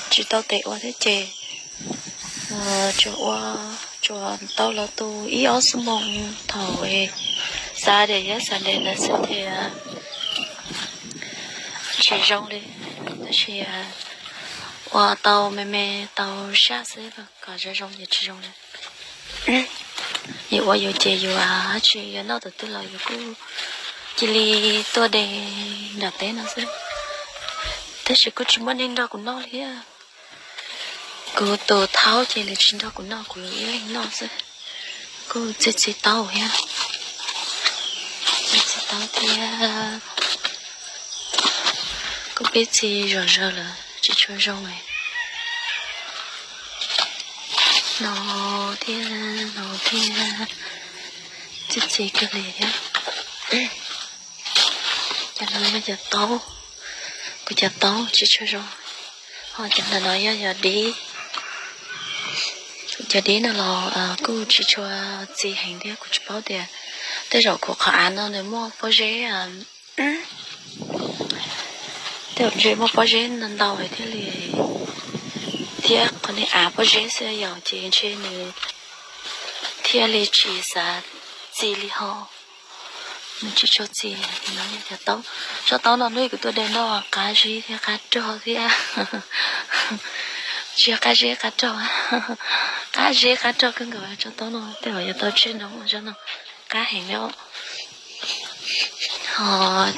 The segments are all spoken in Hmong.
tsis tau tes ua thiab ces tsuas ua, tsuas tau los tu ib ob xuab moos thaum xav tias yuav xav ntev ntawd xwb tias tsis zoo li. Tab sis ua tau me me tau sab xwb, kom zoo zoo ces tsis zoo li. Yus ua yus ces yus tsis yog noj tus twg los yus kuj cia li tuaj de nram teb no xwb. Tab sis kuj tsis muaj neeg nrog kuv noj li. Kuv tus thaub ces nws tsis nrog kuv noj, kuv ib leeg noj xwb. Kuj txi txiv taub thiab, txi txiv taub thiab. Kuj pib txi zom zaws lawm tsis tshua zoo no thiab no thiab. Txi txiv kawg li thiab. Cov no yog cov taub, kuv cov taub tsis tshua zoo. Ho cov ntawm no yog cov dib. Cov dib no los kuj tsis tshua txi heev thiab, kuv tsis paub tias tej zaum kuv qhov av no nws muaj pob zeb, tej zaum ntshe muaj pob zeb ntau ntau thiaj li, thiab qhov niag av pob zeb xwb yom, ces ntshe nws thiaj li tsis xav txi li ho. Nws tsis tshua txi. Cov taub, tsob taub no hnub kuv tuaj de noj qab zib thiab qab rog thiab. Tsis yog qab zib qab rog, qab zib qab rog kawg nkaus tsob taub no, tej zaum yuav tau tseg no, tsob no qab heev li. Ho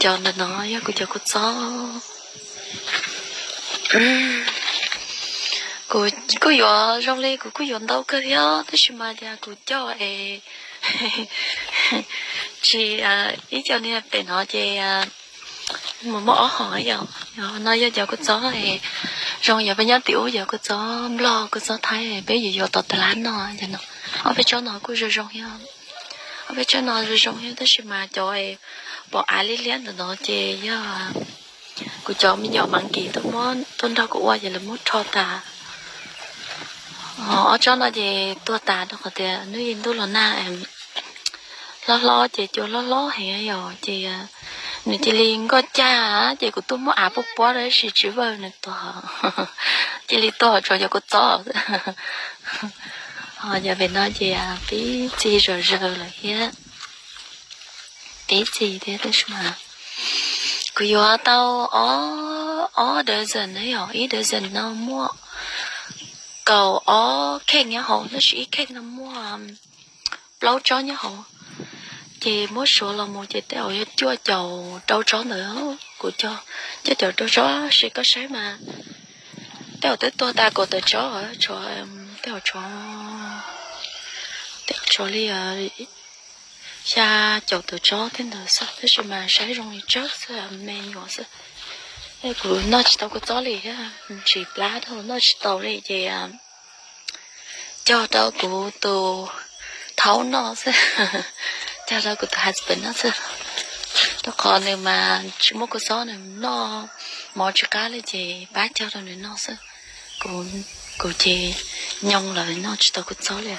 cov ntawm no yog kuv cov kua txob. Kuv kuj yuav zoo li kuv kuj yuav ntau kawg thiab tab sis mas tias kuv coj es tsis, ib co niag pem no ces mus muab ob hom yom. No yog cov kua txob es zoo yog peb nyob tim ub yog kua txob nplog kua txob thaib peb yuav yuav tom tas lab no. Ob peb tsob no kuj zoo zoo thiab, ob peb tsob no zoo zoo thiab tab sis mas cov pom av liab liab ntawm no ces yog kuv cov me nyuam Hmoob Kis tuaj muab tuaj nrog kuv ua ces lawv muab rho tas. Ob tsob no ces tuag tas rau qhov tias hnub ib ntuj los nag hlob hlob ces cua hlob hlob heev yom ces nws cia li nkoj cag ces kuv tuaj muab av puab puab tab sis tsis vawj nws tuag, cia li tuag tsuas yog kua txob. Ho yog pem no ces pib txi zom zaws lawm thiab, pib txi thiab tab sis mas kuv yuav tau ob dozen na yom, ib dozen no muaj kaum ob kheej nyob hauv tab sis ib kheej no muaj plaub tsob nyob hauv. Ces muab suav los mus ces tej zaum yog cuaj caum rau tsob ntawd. Kuv cog cuaj caum rau tsob, sis koj saib mas tej zaum twb tuag tas kaum tawm tsob, tshuav, tej zaum tshuav, tej zaum tshuav li xya caum tawm tsob thiab ntawd xwb tab sis mas saib zoo li tsawg xwb, me nyuam xwb. Kuv noj tsis tau kua txob li thiab, tsis plab rau noj tsis tau li ces cog rau kuv tus thaub noj xwb, cog rau kuv tus husband noj xwb. Rau qhov nws mas tsis muaj kua txob nws noj mov tsis qab li ces pab cog rau nws noj xwb. Kuv ces nyoo lawm noj tsis tau kua txob li.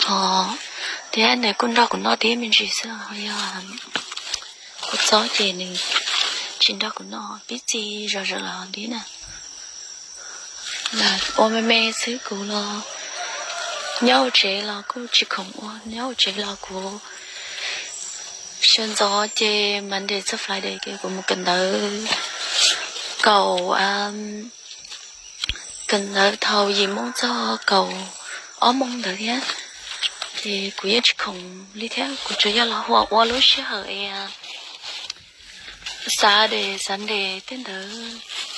Ho thiab nws kuj nrog kuv noj tib me ntsis xwb, ho yog kua txob ces nws tsis nrog kuv noj, pib txi zom zaws los dib na. Ua me me xwb, kuv los nyob hauv tsev los kuj tsis khoom ua, nyob hauv tsev los kuv sawv ntxov ces Monday txog Friday ces kuv mus kawm ntawv kaum, kawm ntawv thaum yim moo txog kaum ob moo ntawd thiab. Ces kuv yeej tsis khoom li thiab, kuv tsuas yog los huam ua lub sij hawm es Saturday, Sunday tej ntawd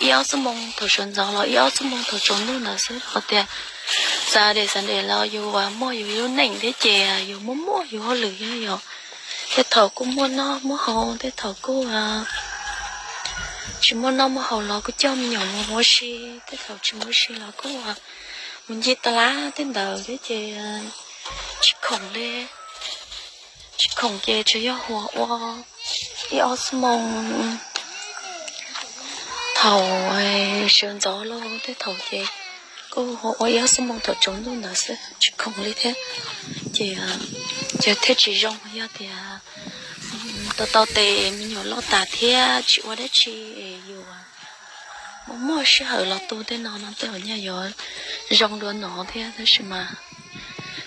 ib ob xuab moo thaum sawv ntxov los ib ob xuab moo thaum tsaus ntuj ntawd xwb. Qhov tias Saturday, Sunday los yus muaj yus lub neej thiab ces yus muaj muaj yus hauj lwm thiab yom. Tej thaum kuj muaj noj muaj haus, tej thaum kuj tsis muaj noj muaj haus los kuj coj me nyuam mus ua si, tej thaum tsis mus ua si los kuj mus ncig tas lab tej ntawd thiab ces tsis khoom li. Tsis khoom ces tsuas yog huam ua ib ob xuab moo thaum sawv ntxov los tej thaum ces kuj huam ua ib ob xuab moo thaum tsaus ntuj ntawd xwb, tsis khoom li thiab. Ces, ces thiaj tsis zoo yog tias tau tau tes me nyuam loj tas thiab tsis ua dab tsi es yus Muaj muaj sij hawm los tu tej no no tej zaum nyaj yuav zoo dua no thiab, tab sis mas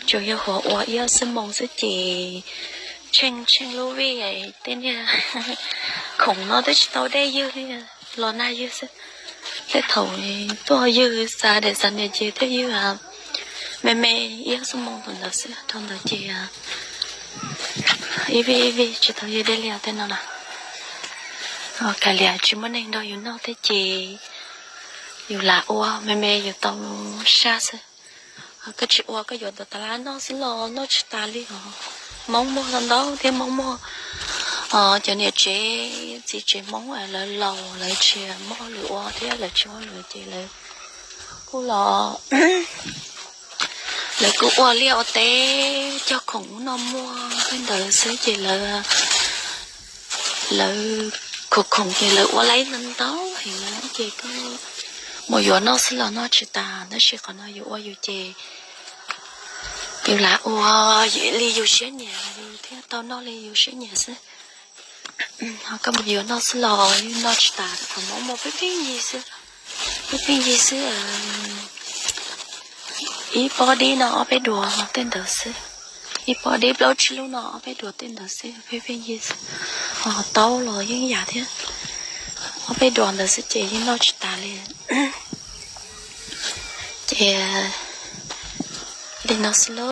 tsuas yog huv ua ib ob xuab moos xwb ces tsheej tsheej lub vij tej niag khoom no twb tsis tau dej ywg li, los nag ywg xwb. Tej thaum tuaj ywg xa daim xa nias ces thiaj ywg me me ib ob xuab moos ntawd xwb, dhau ntawd ces ib vij ib vij tsis tau ywg dej li tej no na. Kav liam tsis muaj neeg nrog yus noj thiab ces yus lam ua me me yus tau sab xwb. Koj tsis ua koj yuav ntawm tas lab noj xwb los noj tsis tas li os. Hmoob muag ntau ntau thiab, Hmoob muag cov niam tsev txiv tsev Hmoob lawv laus lawv tsis muaj hauj lwm ua thiab lawv tsis muaj hauj lwm ces lawv kuj los, lawv kuj ua liaj ua teb cog khoom ub no muag tej ntawd xwb ces lawv, lawv khoom khoom ces lawv ua laib ntau ntau heev na ces koj mus yuav noj xwb los noj tsis tas, tab sis qhov no yus ua yus ces yus lam ua li yus siab nyiam yus thiaj tau noj li yus siab nyiam xwb. Ho koj mus yuav noj xwb los yeej noj tsis tas, thaum Hmoob muag pheej pheej yig xwb, pheej pheej yig xwb. Ib pob dib no ob peb duas tej ntawd xwb, ib pob dib plaub tsib lub no ob peb duas tej ntawd xwb, pheej pheej yig xwb. Ho taub los yeej yam thiab, ob peb duas ntawd xwb ces yeej noj tsis tas li. Ces li no xwb lauj.